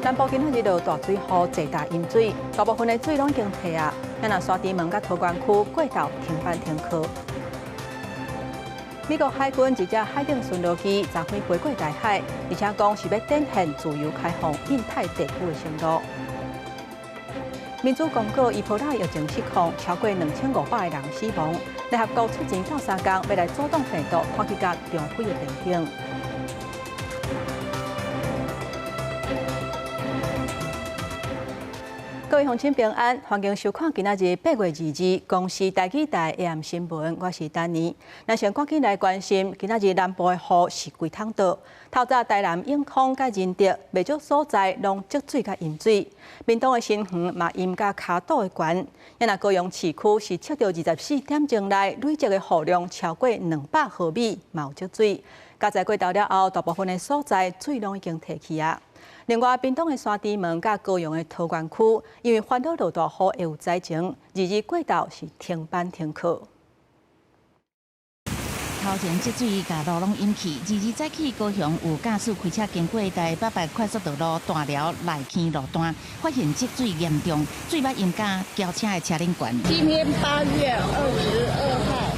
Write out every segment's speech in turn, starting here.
南部今仔日落大水雨，濟大淹水，大部分的水攏已經退啊。咱若沙池門佮桃園區過晝停班停課。美國海軍一隻海頂巡邏機昨昏飛過台海，而且講是欲展現自由開放印太地區的承諾。民主剛果伊波拉疫情失控，超過2500個人死亡。聯合國出錢鬥相共，欲來阻擋病毒拖去佮中非的邊境。各位鄉親平安，歡迎收看今仔日8月22日公視台語台 AM 新聞，我是丹妮。咱先趕緊來關心，今仔日南部的雨是規桶倒，透早台南永康佮仁德，袂少所在攏積水佮淹水。屏東的新園嘛淹甲跤肚的懸。若高雄市區是測著24點鐘內累積的雨量超過200毫米，嘛有積水。加在過晝了後，大部分的所在水攏已經退去啊。另外，屏東的沙池門佮高雄的桃園區，因為煩惱落大雨會有災情，22過晝是停班停課。頭前積水共路攏淹去，22早起高雄有駕駛開車經過台北八快速道路大寮內坑路段，發現積水嚴重，水捌淹甲轎車的車頂懸。今天8月22號。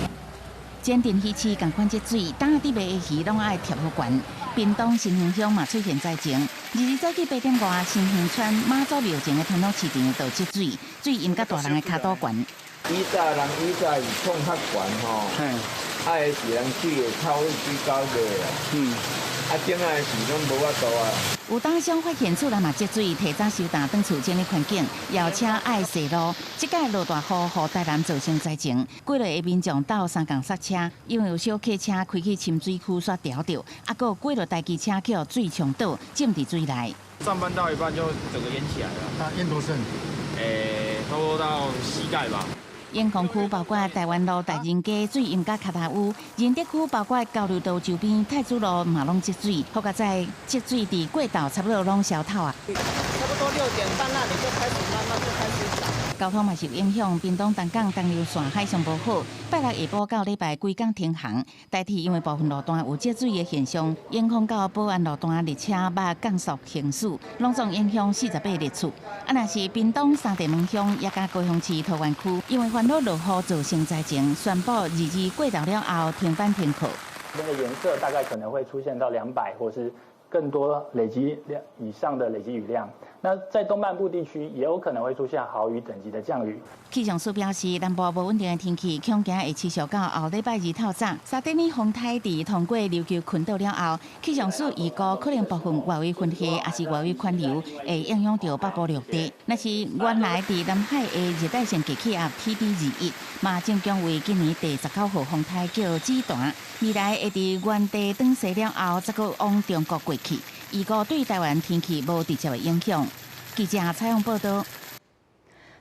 前鎮魚市仝款積水，當仔佇賣的魚攏愛貼好懸。屏東新興鄉嘛出現災情，22早起8點外，新興村媽祖廟前的傳統市場就積水，水淹甲大人的跤肚懸。以早人以早是創較懸吼，愛的是人水會透水溝的啦。啊，前仔的是攏無法度啊。有當鄉發現厝內嘛積水，提早收擔轉厝整理環境，搖車愛踅路。這擺落大雨，予台南造成災情，幾落的民眾鬥相共剎車，因為有小客車開去深水區煞牢著，啊，閣有幾落台機車去予水沖倒，浸佇水內。上班到一半就整個淹起來了。啊，淹多深？差不多到膝蓋吧。永康區包括台灣路、大仁街水淹甲跤頭趺，仁德區包括交流道周邊太子路嘛攏積水，好佳哉積水佇過晝差不多攏消透啊。差不多6點半那裡就開始慢慢就開始漲。交通嘛受影響，屏東東港東流線海上無好，拜六下晡到禮拜規工停航。台鐵因為部分路段有積水的現象，永康到保安路段列車欲降速行駛，攏總影響48列次。啊，若是屏東三地門鄉也佮高雄市桃園區，因為煩惱落雨造成災情，宣布22過晝了後停班停課。那個顏色大概可能會出現到200或是更多累積量以上的累積雨量。那在東半部地區也有可能會出現豪雨等級的降雨。氣象署表示，南部無穩定的天氣，恐驚會持續到後禮拜二透早。沙丁魚風颱佇通過琉球群島了後，氣象署預估可能部分外圍雲系抑是外圍環流會影響著北部陸地。若是原來佇南海的熱帶性低氣壓 TD21，嘛正將為今年第19號風颱叫紫檀，未來會佇原地轉西了後，再閣往中國過去。預估對台灣天氣無直接的影響。記者採訪報導。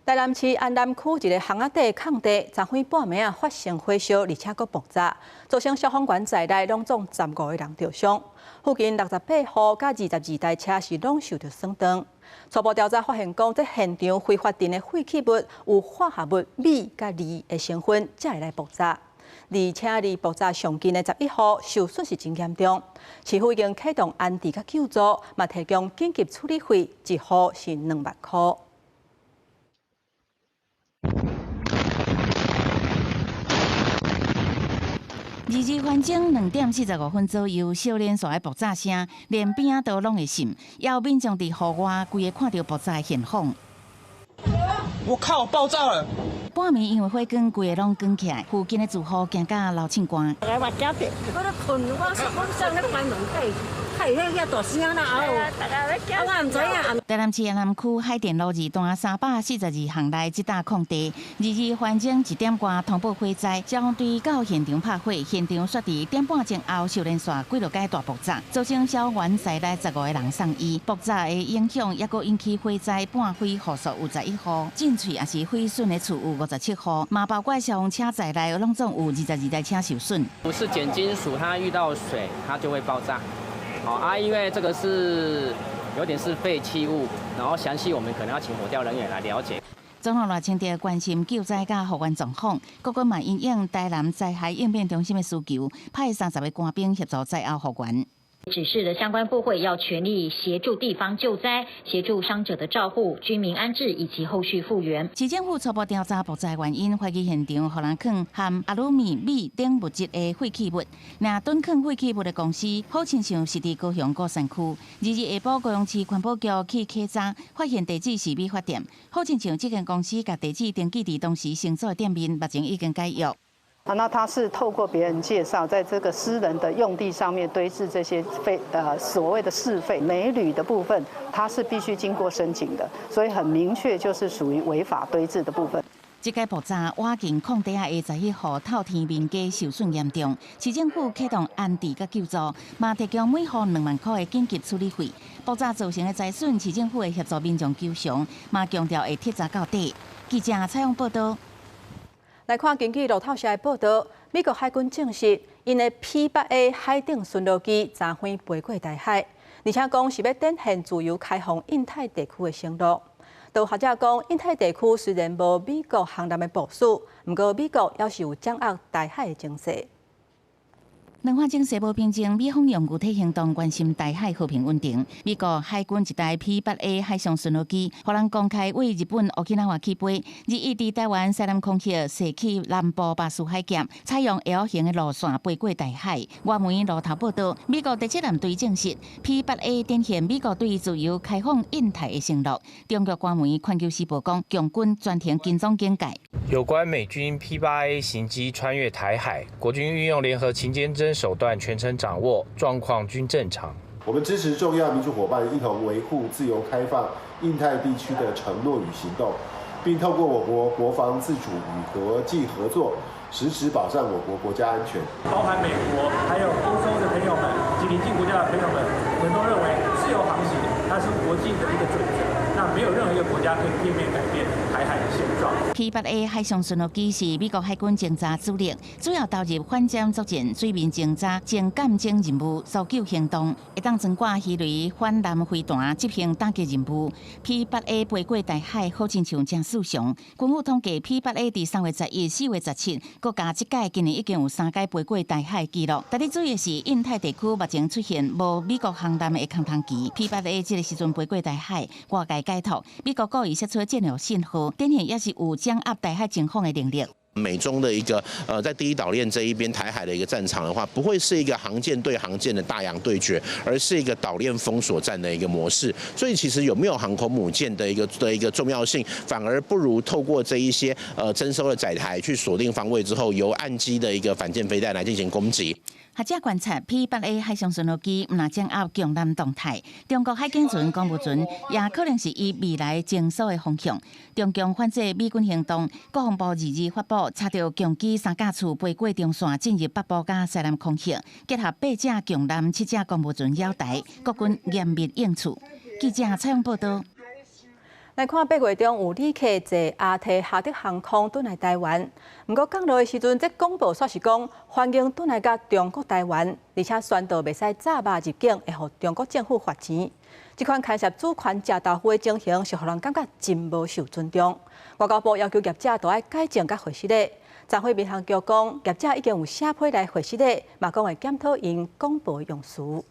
台南市安南區一个巷仔底空地，昨昏半暝仔發生火燒，而且閣爆炸，造成消防員在內攏總15個人著傷。附近68戶佮22台車是攏受著損斷。初步調查發現，講這現場揮發陣的廢棄物有化合物鎂佮鋰的成分，才會來爆炸。而且離爆炸上近的11戶受損是真嚴重，市府已經啟動安置佮救助，嘛提供緊急處理費，一戶是2萬塊。22分鐘2點45分左右，小連續的爆炸聲，連邊仔都攏會震，也有民眾佇戶外規个看著爆炸的現況。我靠！爆炸了！半暝因為火光規个攏捲起來，附近的住戶驚甲流凊汗。我驚著，我咧睏，我我上咧關門底。開遐大聲啦！我毋知影。台南市安南區海淀路二段342巷內這搭空地，22分鐘1點外通報火災，消防隊到現場拍火，現場煞佇點半鐘後燒連續幾落蓋大爆炸，造成消防員在內15個人送醫。爆炸的影響猶閣引起火災，半毀戶數有11戶，浸水抑是毀損的厝有57戶，嘛包括消防車在內，攏總有22台車受損。不是鹼金屬，它遇到水，它就會爆炸。好啊，因為這個是有點是廢棄物，然後詳細我們可能要請火調人員來了解。總統賴清德關心救災佮復原狀況，國軍嘛因應台南災害應變中心的需求，派30個官兵協助災後復原。指示了相關部會要全力協助地方救災，協助傷者的照護、居民安置以及後續復原。市政府初步調查爆炸原因，懷疑現場予人囥含阿魯米鎂等物質的廢棄物。若囤囥廢棄物的公司，好親像是佇高雄鼓山區。二日下晡，高雄市環保局去稽查，發現地址是美髮店。好親像這間公司共地址登記佇當時承租的店面，目前已經解約。啊，那他是透過別人介紹，在這個私人的用地上面堆置這些廢，所謂的四廢鎂鋁的部分，它是必須經過申請的，所以很明確就是屬於違法堆置的部分。這個爆炸，倚近空地仔的11號透天民家受損嚴重，市政府啟動安置佮救助，嘛提供每戶2萬箍的緊急處理費。爆炸造成的財損，市政府會協助民眾求償，嘛強調會徹查到底。記者採訪報道。來看根據路透社的報道，美國海軍證實，𪜶的 P-8A 海頂巡邏機昨昏飛過台海，而且講是欲展現自由開放印太地區的承諾。有學者講，印太地區雖然無美國航艦的部署，毋過美國猶是有掌握台海的情勢。兩岸情勢無平靜，美方用具體行動關心台海和平穩定。美國海軍一台 P-8A 海上巡邏機，予人公開對日本沖去華起飛，日伊佇台灣西南空域駛去南部巴士海峽，採用 L 型的路線飛過台海。外媒路透報道，美國第七艦隊證實 P-8A 展現美國對自由開放印太的承諾。中國官媒《環球時報》講，共軍全程跟蹤警戒。有關美軍 P-8A 型機穿越台海，國軍運用聯合勤監偵手段全程掌握，狀況均正常。我們支持重要民主夥伴一同維護自由開放印太地區的承諾與行動，並透過我國國防自主與國際合作，實質保障我國國家安全。包含美國、還有歐洲的朋友們及鄰近國家的朋友們，我們都認為自由航行它是國際的一個準則。那沒有任何一個國家可以片面改變台海的現狀。 P-8A 海上巡邏機是美國海軍偵察主力，主要投入反潛作戰、水面偵察、偵艦偵任務、搜救行動，會當懸掛魚雷、反艦飛彈執行打擊任務。P-8A 飛過台海，好親像誠異常。軍方統計，P-8A 佇3月11、4月17，閣加這擺今年已經有三擺飛過台海紀錄。值得注意的是，印太地區目前出現無美國航艦的空窗期。P-8A 這个時陣飛過台海，外界解讀，美國故意釋出戰略信號，展現猶是有掌握台海情況的能力。美中的一個在第一島鏈這一邊台海的一個戰場的話，不會是一個航艦對航艦的大洋對決，而是一個島鏈封鎖戰的一個模式。所以其實有沒有航空母艦的一個重要性，反而不如透過這一些偵搜的載台去鎖定方位之後，由岸基的一個反艦飛彈來進行攻擊。學者觀察 P-8A 海上巡邏機，毋但掌握強艦動態，中國海警船、公務船也可能是伊未來偵搜的方向。中共反制美軍行動，國防部二二發布查著共機三架次飛過中線，進入北部佮西南空域，結合八隻強艦、七隻公務船繞台，國軍嚴密應處。記者採訪報道。來看八月中有旅客坐阿提哈德航空轉來台灣，毋過降落的時陣，這廣播煞是講歡迎轉來到中國台灣，而且宣導袂使炸肉入境，會予中國政府罰錢。這款牽涉主權食豆腐的情形，是予人感覺真無受尊重。外交部要求業者都愛改正佮回失禮。昨昏民航局講，業者已經有寫批來回失禮，嘛講會檢討𪜶廣播用詞。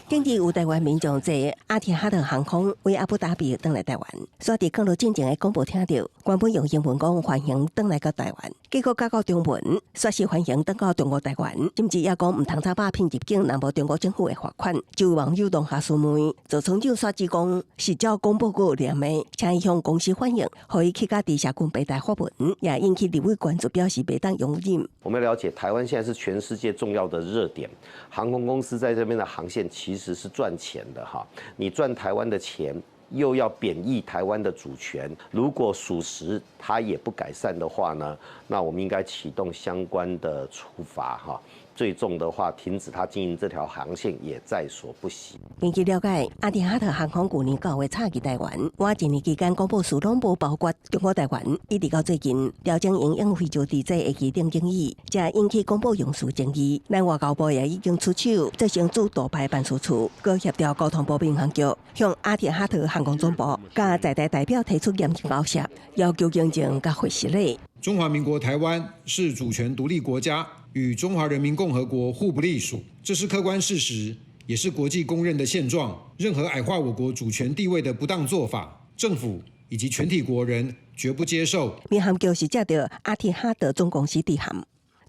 近日有台灣民眾坐阿提哈德航空對阿布達比轉來台灣，煞佇降落進前的廣播聽著，原本用英文講歡迎轉來到台灣，結果改到中文，煞是歡迎轉到中國台灣，甚至也講毋通炒肉片入境，若無中國政府會罰款。就有網友當下詢問，座艙長煞指講是照廣播稿念的，請伊向公司反映，予伊去佮佇社群平台發文，也引起立委關注，表示袂當容忍。我們要了解，台灣現在是全世界重要的熱點，航空公司在這邊的航線其實是賺錢的哈，你賺台灣的錢，又要貶抑台灣的主權，如果屬實它也不改善的話呢，那我們應該啟動相關的處罰哈。最重的話，停止他經營這條航線也在所不惜。根據了解，阿提哈德航空去年9月插旗台灣，滿一年期間廣播詞攏無包括中國台灣，一直到最近調整𪜶用非洲地這的機頂爭議，才引起廣播用詞爭議。咱外交部也已經出手，責成駐杜拜辦事處，閣協調交通部民航局向阿提哈德航空總部佮在台代表提出嚴正交涉，要求更正佮回失禮。中華民國台灣是主權獨立國家，與中華人民共和國互不隸屬。這是客觀事實，也是國際公認的現狀。任何矮化我國主權地位的不當做法，政府以及全體國人絕不接受。民航局是接著阿提哈德總公司致函。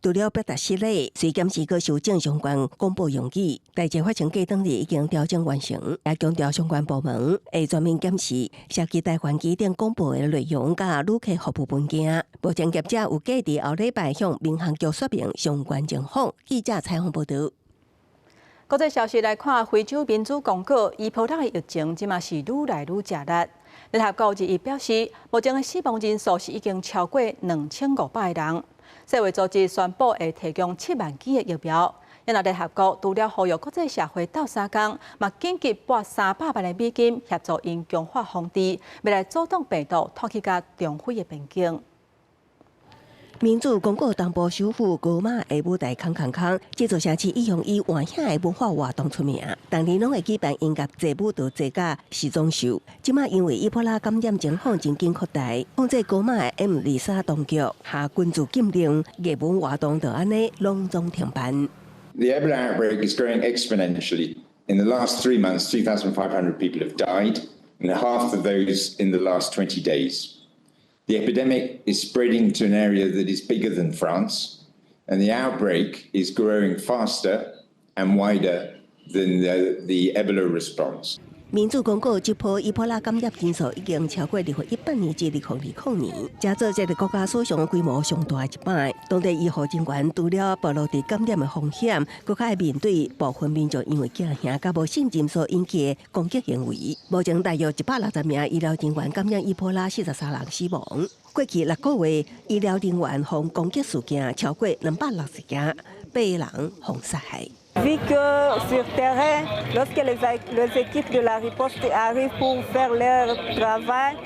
除了表達失禮，隨檢視閣修正相關廣播用語。代誌發生過當日已經調整完成，也強調相關部門會全面檢視涉及台灣機頂廣播的內容佮旅客服務文件。目前業者有計佇後禮拜向民航局說明相關情況。記者採訪報導。國際消息來看，非洲民主剛果伊波拉的疫情這馬是愈來愈食力。聯合國日伊表示，目前的死亡人數是已經超過2500個人。世衛組織宣布會提供7萬劑的疫苗。因聯合國除了呼籲國際社會鬥相共，嘛緊急撥300萬的美金協助𪜶強化防治，欲來阻擋病毒拖去佮中非的邊境。民主剛果東部首府戈馬的舞台空空空，這座城市一向以換影的文化活動出名，逐年攏會舉辦音樂節、舞蹈節佮時裝秀。這馬因為伊波拉感染情況真緊擴大，控制戈馬的 M23當局下軍事禁令，藝文活動就按呢攏總停辦。 The Ebola outbreak is growing exponentially. In the last 3 months, 2,500 people have died, and half of those in the last 20 days. The epidemic is spreading to an area that is bigger than France, and the outbreak is growing faster and wider than the Ebola response. 民主剛果這波伊波拉感染人數已經超過2018年至2020年，成做這个國家史上規模上大的一擺。當地醫護人員除了暴露佇感染的風險，閣較愛面對部分民眾因為驚嚇佮無信任所引起的攻擊行為。目前大約160名醫療人員感染伊波拉，43人死亡。過去6個月，醫療人員予攻擊事件超過260件，八人予殺害。 Vu que sur terrain, lorsque les équipes de la riposte arrivent pour faire leur travail,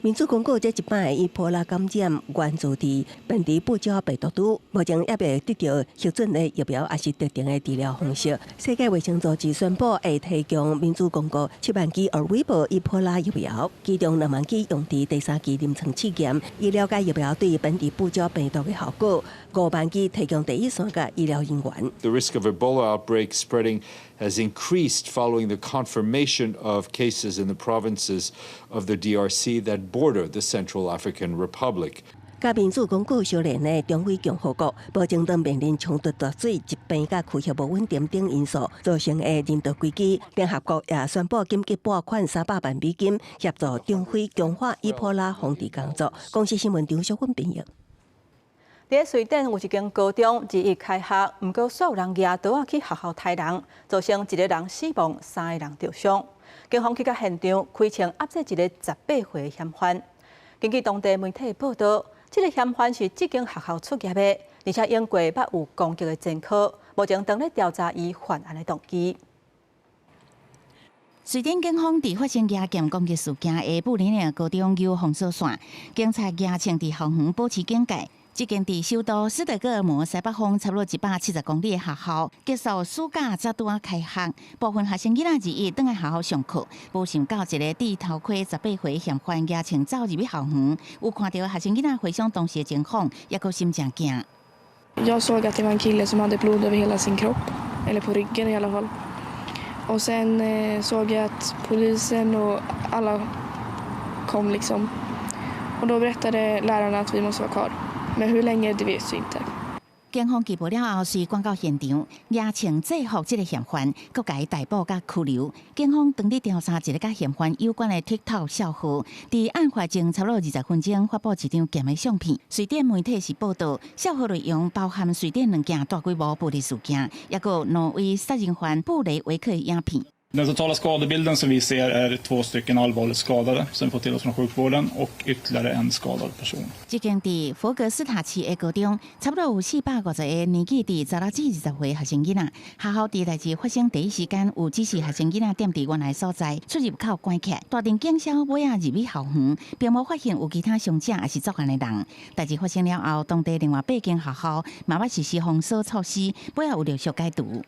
民主剛果這一擺伊波拉感染源自佇本地布鳥病毒株，目前猶未得著核准的疫苗，抑是特定的治療方式。世界衛生組織宣布會提供民主剛果7萬劑爾維博伊波拉疫苗，其中2萬劑用佇第三期臨床試驗，以了解疫苗對本地布鳥病毒的效果。5萬劑提供第一線的醫療人員。 The risk of Ebola outbreak spreading has increased following the confirmation of cases in the provinces of the DRC that border the Central African Republic. 佮民主剛果相連的中非共和國，目前正面臨衝突、斷水、疾病佮氣候無穩定等因素造成的人道危機。聯合國也宣布緊急撥款300萬美金，協助中非強化伊波拉防治工作。公視新聞張淑芬編譯。佇瑞典有一間高中日一開學，毋過煞有人舉刀仔去學校刣人，造成一个人死亡，三个人著傷。警方去到現場，開槍壓制一个18歲的嫌犯。根據當地媒體報道，這个嫌犯是這間學校出入的，而且英國捌有攻擊的前科，目前正咧調查伊犯案的動機。瑞典警方佇發生舉劍攻擊事件的布里尼高中有封鎖線，警察舉槍佇校園保持警戒。這間佇首都斯德哥爾摩西北方差不多170公里的學校，結束暑假才拄仔開學，部分學生囡仔日一轉來學校上課，無想到一个戴頭盔18歲嫌犯舉槍走入去校園，有看著學生囡仔回想當時的情況，猶閣心誠驚。 Jag såg att det var en kille som hade blod över hela sin kropp, eller på ryggen i alla fall. Och sen såg jag att polisen och alla kom liksom. Och då berättade lärarna att vi måste vara kvar. Men hur länge, det vet vi inte. 警方拘捕了後，隨趕到現場，舉槍制服這个嫌犯，閣共伊逮捕佮拘留。警方當咧調查一个佮嫌犯有關的 TikTok 帳號，佇案發前差不多20分鐘發布一張劍的相片。瑞典媒體是報道，帳號內容包含瑞典兩件大規模暴力事件，抑閣有挪威殺人犯布雷維克的影片。 Den totala skadebilden som vi ser är två stycken allvarligt skadade som vi fått till oss från sjukvården och ytterligare en skadad person. 這間佇佛格斯塔市的高中，差不多有450個年紀佇16至20歲學生囡仔。學校佇代誌發生第一時間有指示學生囡仔踮佇原來所在，出入口關起來。大陣警消尾仔入去校園，並無發現有其他傷者抑是作案的人。代誌發生了後，當地另外八間學校嘛捌實施封鎖措施，尾仔有陸續解除。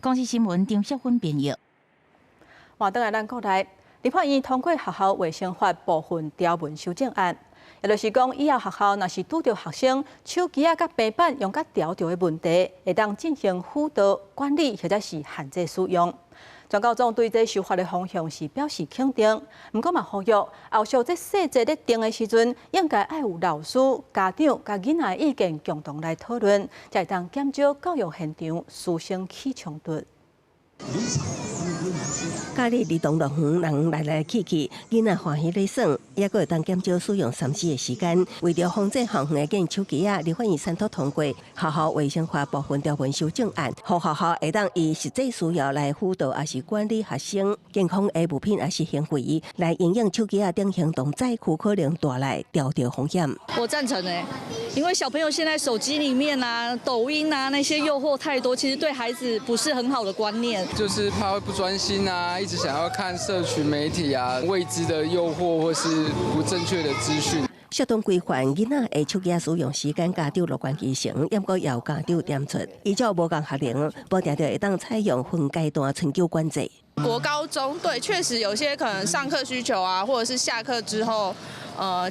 公視新聞張淑芬編譯。換轉來咱國內，立法院通過學校衛生法部分條文修正案，也就是講，以後學校若是拄著學生手機仔佮平板用甲牢牢的問題，會當進行輔導管理或者是限制使用。全教總對這修法的方向是表示肯定，毋過嘛呼籲後續這細節咧定的時陣，應該愛有老師、家長佮囡仔的意見共同來討論，才會當減少教育現場師生起衝突。假日兒童樂園人來來去去，囡仔歡喜咧耍，猶閣會當減少使用3C 的時間。為著防止校園的手機仔，立法院三讀通過學校衛生法部分條文修正案，予學校會當依實際需要來輔導，抑是管理學生健康的物品，抑是行為，來因應手機仔等行動載具可能帶來牢牢風險。我贊成誒，因為小朋友現在手機裡面啊、抖音啊那些誘惑太多，其實對孩子不是很好的觀念。就是怕會不專心啊，一直想要看社群媒體啊，未知的誘惑或是不正確的資訊。適當規範囡仔的手機使用時間，家長樂觀其成，毋過也有家長點出，依照無仝學齡，無定著會當採用分階段長久管制。國高中對，確實有些可能上課需求啊，或者是下課之後，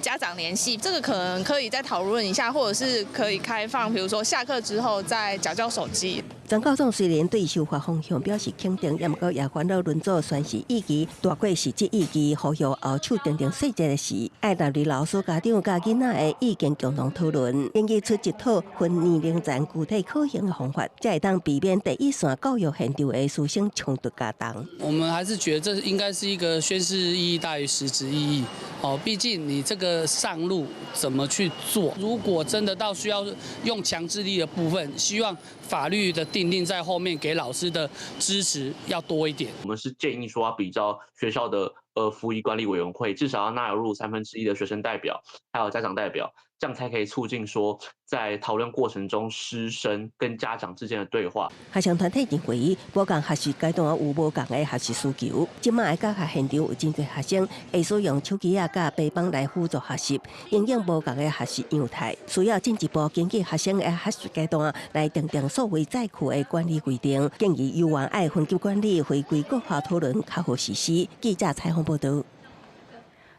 家長聯繫，這個可能可以再討論一下，或者是可以開放，比如說下課之後再繳交手機。全教總雖然對修法方向表示肯定，毋過也煩惱輪組宣示意義大過實質意義，呼籲後續訂定細節時，愛納入老師、家長佮囡仔的意見共同討論，研擬出一套分年齡層具體可行的方法，才會當避免第一線教育現場的師生衝突加重。我們還是覺得這應該是一個宣示意義大於實質意義。哦，畢竟你這個上路怎麼去做？如果真的到需要用強制力的部分，希望法律的訂定在後面，給老師的支持要多一點。我們是建議說，要比照學校的輔儀管理委員會，至少要納入1/3的學生代表，還有家長代表，這樣才可以促進說在討論過程中師生跟家長之間的對話。學生團體認為，無仝學習階段有無仝的學習需求，這馬的教學現場有真濟學生會使用手機仔佮平板來輔助學習，因應無仝的學習樣態，需要進一步根據學生的學習階段來訂定數位載具的管理規定，建議猶原愛分級管理，回歸各校討論較好實施。記者採訪報導。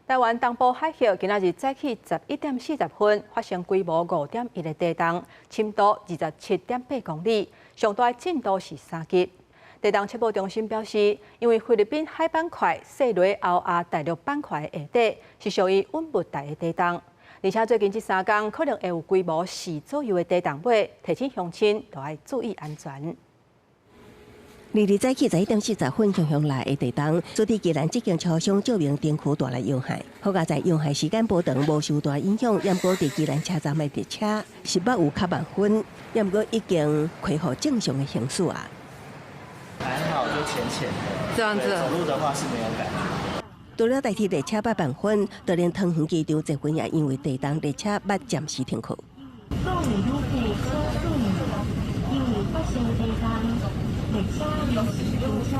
台灣東部海域今仔日早起11點40分發生規模5.1的地動，深度27.8公里，上大震度是3級。地動測報中心表示，因為菲律賓海板塊踅落歐亞大陸板塊下底，是屬於穩物帶的地動，而且最近這3工可能會有規模4左右的地動尾，提醒鄉親都愛注意安全。二日早起11點40分，強強來的地動，所佇宜蘭這間超商照明燈區帶來搖撼。好佳哉搖撼時間無長，無受大影響。毋過佇宜蘭車站的列車是捌有較慢分，毋過已經恢復正常的行駛啊。還好，就淺淺的。這樣子。走路的話是沒有感覺。除了台鐵列車捌慢分，就連桃園機場捷運也因為地動列車捌暫時停課。因為發生地動。列車臨時停車。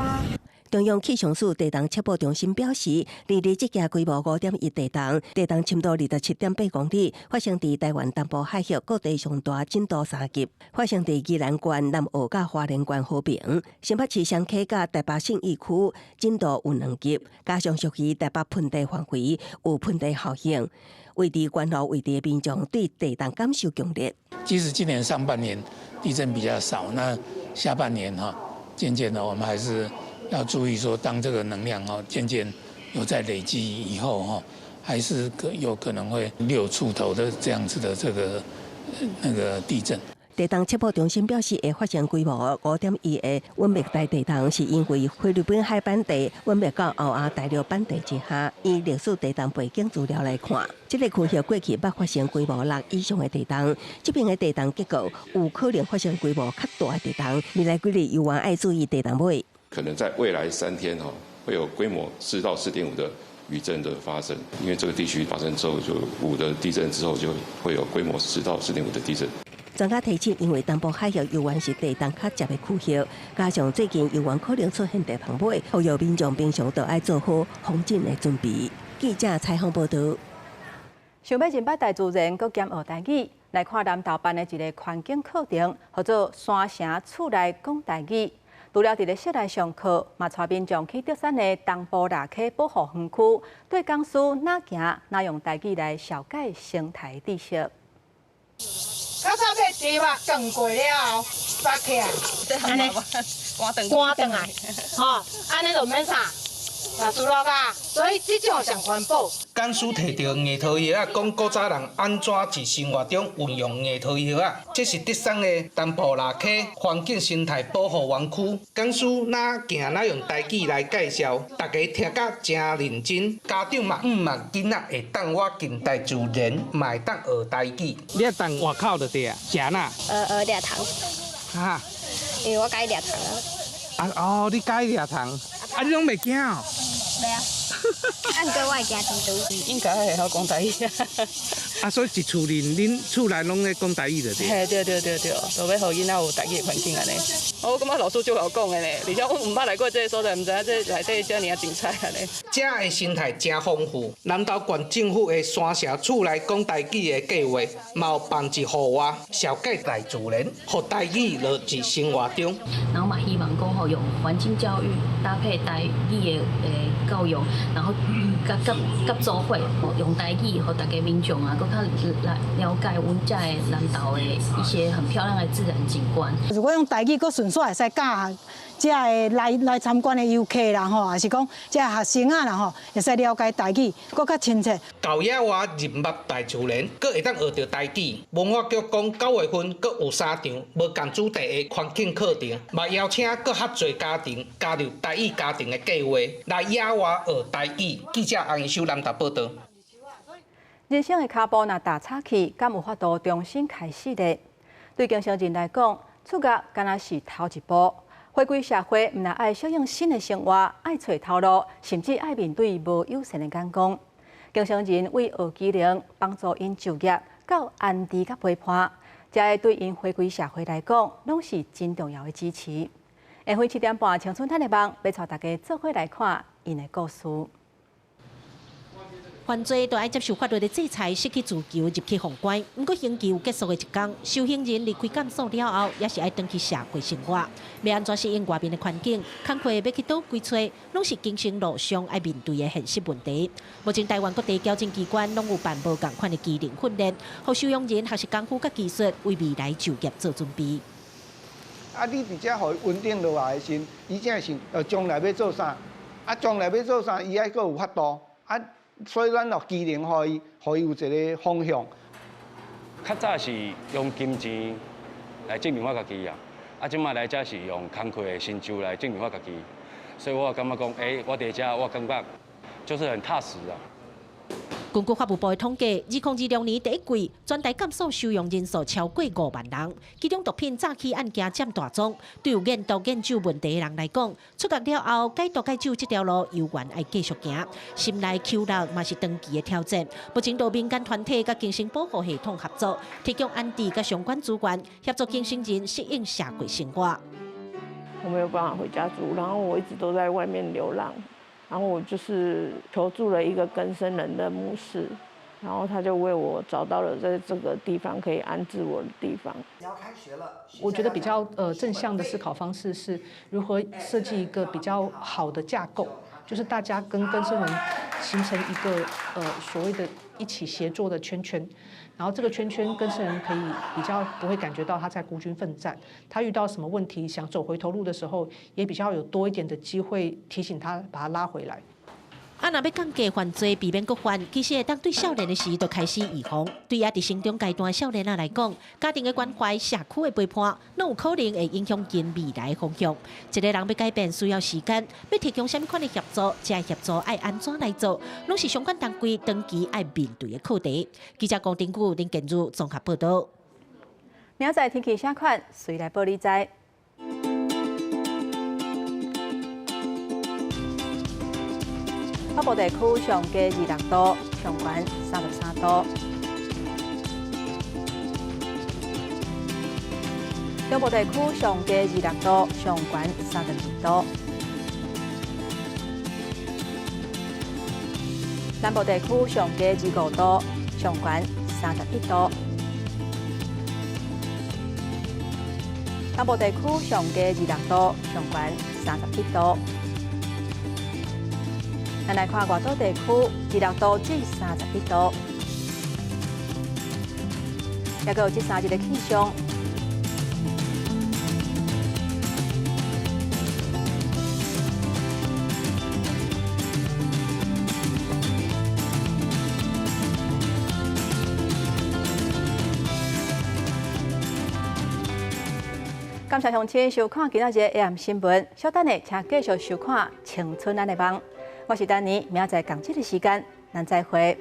中央氣象署地動測報中心表示，二日這件規模5.1地動，地動深度27.8公里，發生佇台灣東部海域各地上大震度3級，發生佇宜蘭縣南澳佮花蓮縣和平、新北市雙溪佮台北信義區震度有2級，加上屬於台北盆地範圍有盆地效應，位佇關路位置的民眾對地動感受強烈。即使今年上半年地震比較少，那下半年哈，漸漸的我們還是要注意說，當這個能量哈漸漸有在累積以後哈，還是可有可能會6出頭的這樣子的這個那個地震。地動測報中心表示，會發生規模5.1的穩脈帶地動，是因為菲律賓海板地穩脈到歐亞大陸板地之下。以歷史地動背景資料來看，這個區域過去捌發生規模6以上的地動，這邊的地動結構有可能發生規模較大的地動。未來幾日猶原愛注意地動尾。可能在未來3天哈，會有規模4到4.5的餘震的發生，因為這個地區發生之後就5的地震之後就會有規模4到4.5的地震。專家提醒，因為東部海域猶原是地動較捷的區域，加上最近猶原可能出現地動尾，呼籲民眾平常都愛做好防震的準備。記者採訪報導。想欲認捌大自然，閣兼學台語，來看南投辦的一个環境課程，號做山城厝內講台語。除了佇咧室內上課，嘛帶民眾去竹山的東部蚋溪保護園區，對講師哪行哪用台語來紹介生態知識。較早買豬肉斷過了後，拔起來，按呢乾轉來，吼，按呢就免啥。若輸落啊，所以這種上環保。講師提著硬桃葉仔，講古早人按怎佇生活中運用硬桃葉仔。這是竹山的東埔蚋溪環境生態保護園區。講師哪行哪用台語來介紹，大家聽甲誠認真。家長嘛向望囡仔會當倚近大自然，嘛會當學台語。你愛當外口就對啊，食哪？掠蟲。哈？因為我佮意掠蟲啊。啊哦，你佮意掠蟲？啊，你攏袂驚哦？袂啊，啊，毋過我會驚蜘蛛。應該會曉講台語。啊，所以一厝裡，恁厝內攏咧講台語就對。嘿，對對對對，就欲予囡仔有台語的環境按呢。我感覺老師足𠢕講的呢，而且我毋捌來過這个所在，毋知影這內底遮爾仔精彩按呢。遮的生態誠豐富，南投縣政府的山社厝內講台語的計劃，嘛有辦一戶外紹介大自然，予台語落佇生活中。然後嘛，希望講吼用環境教育搭配台語的教育，然後佮佮佮做伙，用台語予大家民眾啊，閣較來了解阮遮的南投的一些很漂亮的自然景觀。如果用台語閣順紲會使教遮个來參觀的遊客啦吼，抑是講遮學生仔啦吼，會使了解台語，閣較親切。到野外認捌大自然，閣會當學著台語。文化局講9月份閣有3場無仝主題的環境課程，嘛邀請閣較濟家庭加入台語家庭的計劃，來野外學台語。記者洪英修南投報導。人生的跤步若踏差去，敢有法度重新開始呢？對更生人來講，出獄敢若是頭一步。回歸社會，毋但愛適應新的生活，愛揣頭路，甚至愛面對無友善的眼光。更生人為學技能，幫助𪜶就業，到安置佮陪伴，這个對𪜶回歸社會來講，攏是真重要的支持。下昏7點半，青春探的網，欲帶大家做伙來看𪜶的故事。犯罪都愛接受法律的制裁，失去自由，入去封關。毋過刑期有結束的一天，受刑人離開監所了後，也是愛轉去社會生活。欲按怎適應外面的環境，工課欲去佗位揣，攏是更生路上愛面對的現實問題。目前台灣各地矯正機關攏有辦無仝款的技能訓練，予收容人學習功夫佮技術，為未來就業做準備。啊，你佇遮予伊穩定落來的時，伊才會想將來欲做啥？啊，將來欲做啥，伊愛閣有法度啊。所以咱著技能，予伊，予伊有一个方向。較早是用金錢來證明我家己啊，啊，這擺來遮是用工課的成就來證明我家己，所以我感覺講，欸，我佇遮我感覺就是很踏實啊。根據法務部的統計，2026年第一季，全台監所收容人數超過5萬人，其中毒品詐欺案件佔大宗。對有癮毒癮酒問題的人來講，出獄了後戒毒戒酒這條路猶原愛繼續行，心內羞辱嘛是長期的挑戰。目前，多民間團體佮更生保護系統合作，提供安置佮相關資源，協助更生人適應社會生活。我沒有辦法回家住，然後我一直都在外面流浪。然後我就是求助了一個更生人的牧師，然後他就為我找到了在這個地方可以安置我的地方。我覺得比較正向的思考方式是如何設計一個比較好的架構，就是大家跟更生人形成一個所謂的一起協作的圈圈，然後這個圈圈更生人可以比較不會感覺到他在孤軍奮戰，他遇到什麼問題想走回頭路的時候，也比較有多一點的機會提醒他，把他拉回來。啊，若欲降低犯罪，避免閣犯，其實會當對少年的時就開始預防。對猶佇成長階段的少年仔來講，家庭的關懷、社區的陪伴，攏有可能會影響𪜶未來的方向。一個人欲改變需要時間，欲提供啥物款的協助，這个協助愛按怎來做，攏是相關單位長期愛面對的課題。記者郭丁古林建如綜合報導。明仔載天氣啥款，隨來報你知。北部地區上低26度，上懸33度。中部地區上低26度，上懸32度。南部地區上低25度，上懸31度。南部地區上低26度，上懸37度。咱來看外島地區，26度至31度。抑閣有這三日的氣象。感謝鄉親收看今仔日的 AM 新聞，稍等下，請繼續收看《青春咱的夢》。我是丹妮，明仔載仝這个時間，咱再會。